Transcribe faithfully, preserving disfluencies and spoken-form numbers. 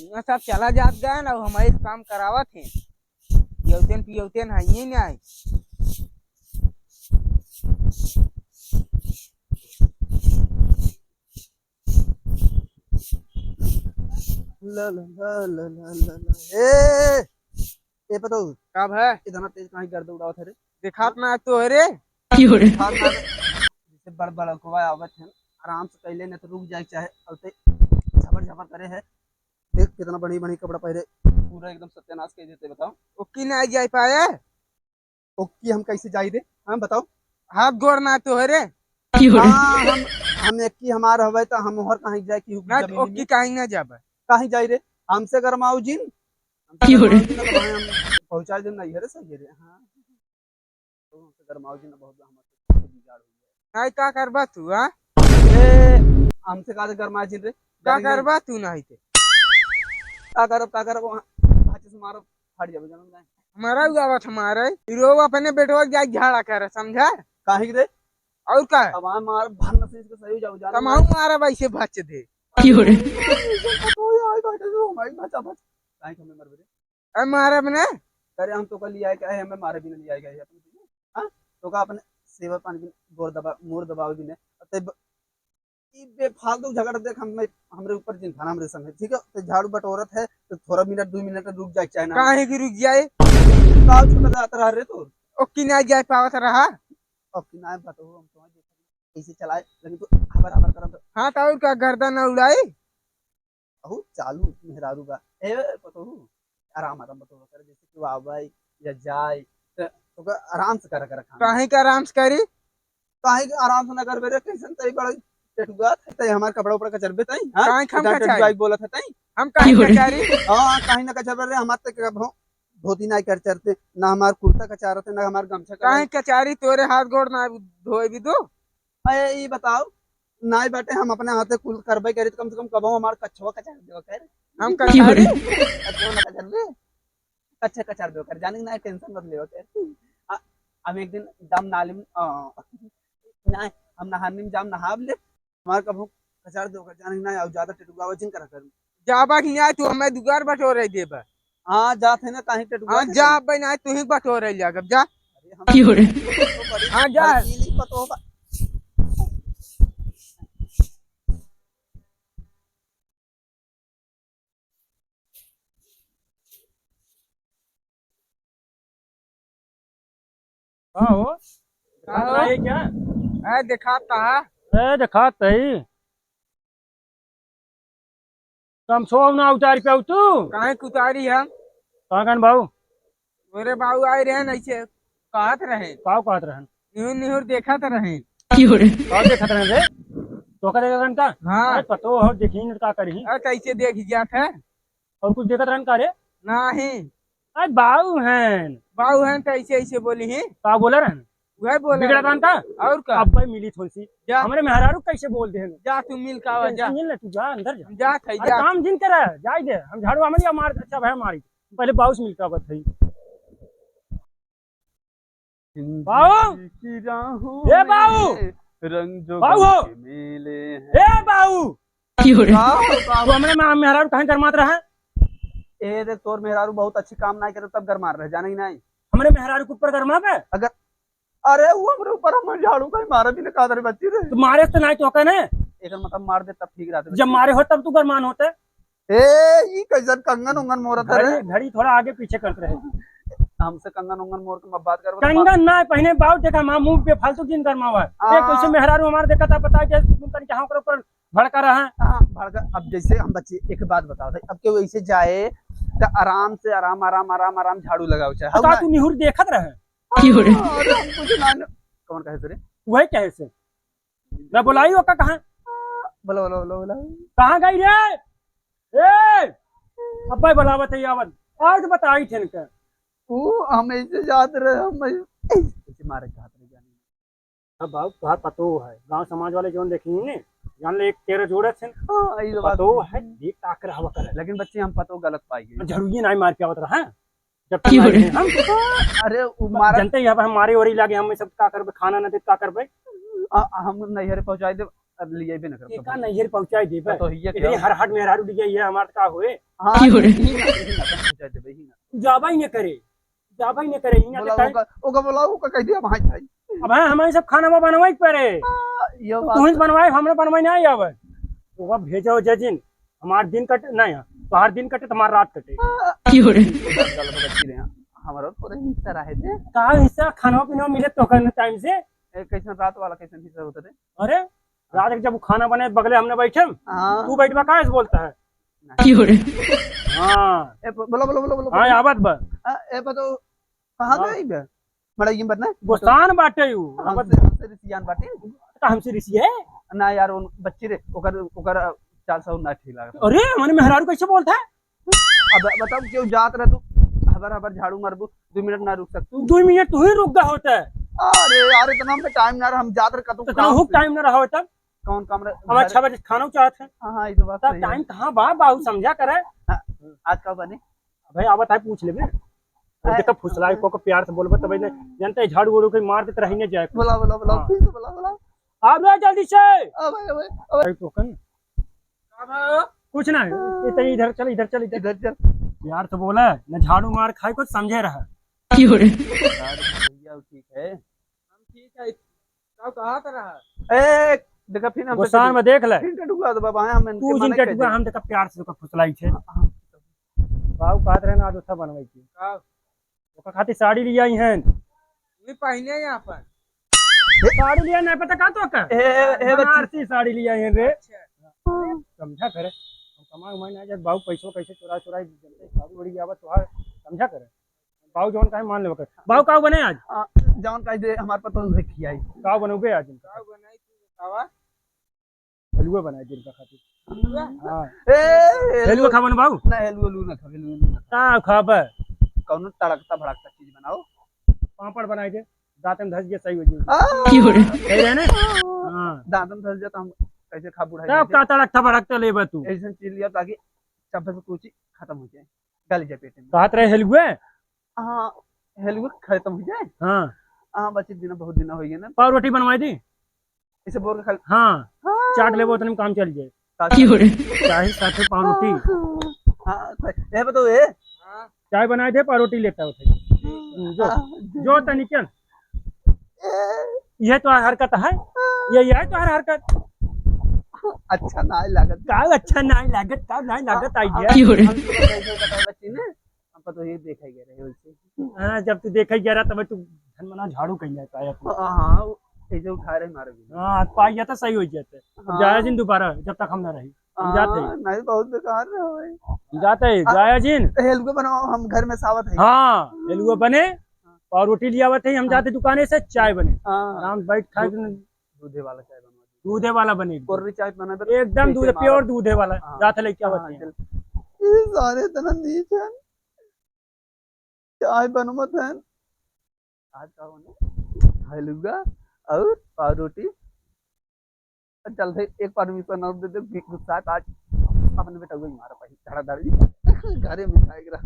इहाँ सब चला जात गए ना, हम एक काम करावत हैं। पियौतेन, पियौतेन है, ये नहीं आए। ला, ला, ला। ए, ए, पतोहू। का भा? इतना तेज काहे गर्द उड़ावत है रे? देखात ना तो है रे। क्यों रे? देखात ना रे। जैसे बड़ बड़कवा आवत है, आराम से कैले न तो रुक जाए, चाहे औते झबर झबर करे है। देख कितना बढ़िया बढ़िया कपड़ा पहरे, पूरा एकदम सत्यानाश कर देते, बताओ। ओक्की ना जाए पाए। ओक्की हम कैसे जाई रे? हाँ, बताओ। हाथ गोड़ ना तो है रे। हाँ, हम, हम एक ही हमार हवे तो हम और कहीं जाए कि ना, जमीन ओक्की में? कहीं ना जाबे। कहीं जाई रे? हमसे गरमाऊ जिन। हमसे क्यों रे? गरमाऊ जिन, तो भाई हम पहुँचा देम नहीं है रे, सही है रे। हाँ। तो हमसे गरमाऊ जिन, बहुत हमारे बिगाड़ हो गया। नहीं, का करबा तू, हाँ? ए, हमसे का गरमाऊ जिन रे? का जानी नहीं। करबा तू नहीं ते? का करब, का करब, वहाँ हाथ से मारब, फाड़ जाबे, जानत नहीं। हमारा हुआ बात हमारे, रो अपने बेटवा के जाके झाड़ा करे, समझा? काहे के रे? और का? अब वहाँ मार भर नसीब के सही हो जाओ, जान तमाहू नहीं। मारब ऐसे बच दे। क्यों रे? ओ यार, भाई, भाई, बचा, बचा। काहे के हमें मरबे रे? अरे मारब ना। अरे हम तो कल लिया के आए, हमें मारे भी नहीं लिया गया है। हाँ? तो का अपने सेवा पानी भी गोर दबा, मोर दबावे भी नहीं। ते ब-, ई बेफालतू झगड़ा देख, हम, हमरे ऊपर जिन थाना हमरे संग है, ठीक है? ते झाड़ू बटोरत है, तो थोड़ा मिनट, दो मिनट रुक जाए, चाहे ना। काहे की रुक जाए? का छोटा जात रहा रे तो? ओक्की ना जाए पावत रहा। ओक्की ना पता हो, हम तो कैसे चलाए, लेकिन तू हबर हबर करत। हाँ, तो और का, गर्दन ना उड़ाई? अहू चालू मेहरारू बा। ए, पतोहू, आराम, आराम बटोरा कर, जैसे कि वो आवे या जाए, तो ओकर आराम से करा कर खाना। काहे के आराम से करी? काहे के आराम से ना करबे रे, कैसन तई बड़ा टेटुआ, तई हमार कपड़ा उपड़ा कचरबे तई, हाँ? काहे के हम इतना कचारी? टेटुआ बोलत है तई? हम काहे क्यों रे? कचारी? हाँ, काहे ना कचरबे रे, हमार तक कबहूँ धोती ना कचरते, ना हमार कुर्ता कचारते, ना हमार गमछा काहे कचारते। कचारी, तोरे हाथ गोड़ ना धोए भी दो? अरे, ई बताओ, नाई बाटे, हम अपने हाथे कुल करबे करी, तो कम से कम कबहूँ हमार कछवा कचार देवा कर। हम कचारी? कछवा ना कचार दे, कच्छा कचार देवा कर, जाने के ना, tension मत लेवा कर। आ, हम एक दिन जाम नाली में, आ, ना, हम नहाने में जाम नहाब ले, हमार कबहूँ कचार देवा कर, जाने के ना, और ज्यादा टेटुआवा जिन करा कर। जाबा कि ना, तू हमें दुआर बटोरे देबा। हाँ, जात है ना, काहे टेटुआ हाँ, दे जा दे। भाई, ना, तू ही बटोरे ले, अब जा। अरे, हम क्यों रे? तो बड़ी हाँ, जा। भड़कीली पतोह बा। का हो? का हो? देखात नहीं क्या? ए, देखात है। ए, देखात है। कम सो ना उतार पे तू। काहे के उतारी हम? कहाँ गन बाऊ? मेरे बाऊ आए रहे न, ऐसे कहत रहे। का कहत रहन? निहुर निहुर देखत रहे। का देखत रहन रे? तोका देखत रहन का? हाँ। अरे पतो हो, देखी न का करी। अरे कैसे देख जात है? और कुछ देखत रहन का रे? नहीं। अरे बाऊ हैं। बाऊ हैं तो ऐसे, ऐसे बोली ही। का बोला रहन? वह बोला बिगड़ा रहन। रहन का? और का? अब भाई मिली थोड़ी सी। जा। हमरे मेहरारू कैसे बोल दे हैं? जा तू मिल का आवा, जा। Tension नहीं ले, तू जा अंदर जा। हम जात है, अरे जा। काम जिन करा, जाए दे। हम झाड़ू हमन या मार, अच्छा भाई मारी। पहले बाऊ से मिल का बात है। बाऊ! जिंदगी की राहों ए बाऊ! में रंग जो बाऊ हो! गम के मेले हैं। ए बाऊ! का हो बाबू? तू हमरे मा-, मेहरारू काहे गरमात रहा? ए, देख, तोर मेहरारू बहुत अच्छी काम नाई करे, तब गरमात रहे, जाने ही नाई। हमरे मेहरारू के ऊपर गरमाबे? अगर, अरे, वो हमरे ऊपर हम झाड़ू काहे मारे भी ना, का रे बच्ची रे? तो मारे तो नाई तो का ने? एकर मतलब मार दे, तब ठीक रहते जब बच्ची। मारे हो, तब तू गरमान होते। ए, ई कैसन कंगन उंगन मोरत है रे? घड़ी, घड़ी थोड़ा आगे पीछे करत रहे। हमसे कंगन उंगन मोर के मत बात कर, बता। कंगन ना पहने बाऊ, देखा माँ मुंह पे फालतू जिन गरमावा। हाँ। ये कैसे मेहरारू हमारे देखा था, बता दे, तुम कहीं कहाँ ओकरे ऊपर भड़का रहा है। हाँ, भड़का। अब जैसे हम बच्चे एक बात बताओ, अब केहू ऐसे जाए तो आराम से, आराम, आराम, आराम, आराम झाड़ू लगाओ चाहे, तो हम का ना तू निहुर देखत रहे? हाँ, अरे हम कुछ ना, कौन कहे से रे? वही कहे से। मैं बोलाई ओका कहाँ? बोला, बोला, बोला, बोला। कहाँ गई रे? ए! अब्बे बोलावत है यावन। आज बताई थे इनका। वो हम ऐसे जात रहे, हम ऐसे, ऐसे मारे के हाथ रह जाने। अब बाबू, तोहार पतो है, गांव समाज वाले जौन देखी ने, जान ले एक तेरे जोड़े थे। हाँ, ये तो बात पतो है। है, ये ताक रहा करे। लेकिन बच्चे, हम पतो गलत पाई गए। जरूरी ना मार के आवत रहा, हैं? जब तक की हो रहे? हम, अरे, वो मारा जनते ही अब हम मारे ओरी लागे, हम सब का करबे, खाना न दे, का करबे? आ, हम नैहर पहुंचाई दे। तब लियाइबे न करब। एका नैहर पहुँचाइ देबे। तो हिये इतनी क्या? हर हाट मेहरारू लियाई है, हमार का होए? हाँ, क्यों रे? ही ना, ही ना, पहुँचाइ देबे, ही ना। जाबा ही न करे, जाबा ही न करे, ही ना बोला, तो ओका, ओका बोला, ओका कह दिया, भाई, भाई। अब हाँ, हमारे सब खाना बनवाई के पड़े। हाँ, ये तो बात तुहीं है। बनवाए, हमरा बनवाए ना आवे। ओका भेजो जे जिन, हमार दिन कटे, नहीं, तोहार दिन कटे, तुम्हार रात कटे। हाँ। क्यों रे? गलत बकत की रहे हैं। हमारा थोड़ा हिस्सा रहे थे। का हिस्सा? खाना पीना मिले तो करने टाइम से। ए, कैसन रात वाला, कैसन हिस्सा होता रे? अरे, रात के जब खाना बने, बगले हमने बैठे, हाँ। तू बैठबा, का ऐसे बोलता है? नहीं। क्यों रे? हाँ। ए, ब-, बोला, बोला, बोला, बोला, हाँ, बोला। आवत बा। आ, ए, बा तो कहाँ हाँ। गई बे? मड़ई में बरना? गोस्तान बाटे यू। हमसे, हमसे रिसियान बाटे। का हमसे रिसी है? ना यार, उन बच्ची रे, ओकर, ओकर चाल सब ना ठीक लागत। अरे, हमने मेहरारू कैसे बोलता है? अब बताओ, क्यों जात रहे तू? हबर हबर झाड़ू मारबू, दो मिनट ना रुक सकतू? दो मिनट तू ही रुक गया होता है। अरे यार, इतना हमने टाइम ना रहा, हम जात रहे कतू तो इतना काम हुक से। टाइम ना रहा होता। कौन काम रहे? अब अच्छा बजे खाना चाहत है। हाँ, हाँ, ये तो बात तब सही है। टाइम कहाँ बा, बाबू समझा करे। हाँ, आज का बने? भाई, आवत है, पूछ लेबे। अरे, देखा, फुसलाई को, को प्यार से बोलबे, तब इन्हें जनता झाड़ू उड़ू के मार देते रही, नहीं जाए। बोला, बोला, बोला, हाँ। फिर से बोला, बोला। आ बे, जल्दी से। आ भाई, आ भाई, आ भाई। भाई, टोकन। का भाई? कुछ ना, इधर, इधर चल, इधर चल, इधर। इधर चल। प्यार से बोला, न झाड़ू मार खाए, कुछ समझे रहा। क्यों रे? यार, भैया, ठीक है। हम ठीक है। का कहा कर रहा? ए, देखा, फिर हम गोस्तान में देख ले। फिर टटुआ तो बाबा, हम इनके तू जिन मना कर टटुआ, दे। हम देखा प्यार से ओकर फुसलाई छे। हाँ, हाँ। बाबू कहत रहे ना, आज ओथा बनवाई के। का? ओकर खातिर साड़ी लियाई हैं। ये पहने यहाँ पर। साड़ी लिया नहीं पता का तो का? ए, ए, ए, बच्ची। बनारसी साड़ी लियाई हैं रे। अच्छा। समझा करे। हम कमाए उमाए ना जात, बाबू पैसों कैसे चुरा चुरा जनते, साड़ी उड़ी आवत तोहार, समझा करे। बाबू जौन कहे मान लेबे कर। बाबू का बने आज? आ, जौन कहे दे हमार पतोह से खियाई। का बनोगे आज इनका? का बनाई तू बतावा? हलवा बनाई दे इनका खातिर। हलवा? हाँ। ए, हलवा हलवा। खाबन बाबू? ना, हलवा लू ना खा, हलवा लू ना खा। का खाबे? कौनो तड़कता भड़कता चीज बनाओ। पापड़ बनाई दे, दांतन धस गया, सही हो जाए। आ! क्यों रे? सही रहे ना? हाँ। दांतन धस जाता हम कैसे खा बुढ़ाई तब में? का तड़कता भड़कता लेबे तू? ऐसन चीज लिया ताकि चब्बे से कुछ खत्म हो जाए। गल जाए पेट में। कहत रहे हलुए? हाँ, हलुए खत्म हो जाए। हाँ। हाँ, बच्चे दिन बहुत दिन हो गए ना। पाव रोटी बनवाई दी? इसे बोर के खा ले। हाँ। हाँ। चाट लेबो, उतने में काम चल जाए। का क्यों रे? चाय साथे पाव रोटी। हाँ, ए बताओ, ए। हाँ। चाय बनाई दे, पाव रोटी लेता होते। हम्म, जो, हाँ, जो तनी चल। ए। यह तो हरकत है, ये, यह तो हरकत। अच्छा नाहीं लागत। का अच्छा नाहीं लागत, का नाहीं लागत, आ, आई आ, है। क्यों रे? हम तो कैसे बताए बच्ची ने? हम तो ये देखा ही रहे वैसे। हाँ, जब तू देखा ही रहा, तब तू धन मना झाड़ू कहीं जाता है अपना। हाँ, हाँ, वो ऐसे उठा रहे मारे भी। हाँ, पाई जाता, सही हो जाता। हाँ। जाया जिन दोबारा, जब तक हम ना रही। हम जाते हैं। हाँ, नहीं, बहुत बेकार रहे भाई। हम जाते हैं, हाँ, जाया जिन। हलवा बनाओ, हम घर में सावत है। हाँ, हलवा बने, हाँ। और रोटी लियावत है, हम हाँ। जाते दुकाने से, चाय बने। हाँ। आराम से बैठ खाए। दूध-, दूधे वाला चाय बनवा दो। दूधे वाला बने एकदम। कोरी चाय बना दे, एकदम दूध, pure दूधे वाला। हाँ। जाते लेके आवत हाँ, है। चल। ये सारे इतना नीच हैं। चाय बनवत हैं। आज का होने? हलवा और पाव रोटी। चल भाई, एक बार मिशन और दे दे, गुस्सा आज अपने बेटा वही मारा पाई, धड़ाधड़। घरे में खाए के रहा।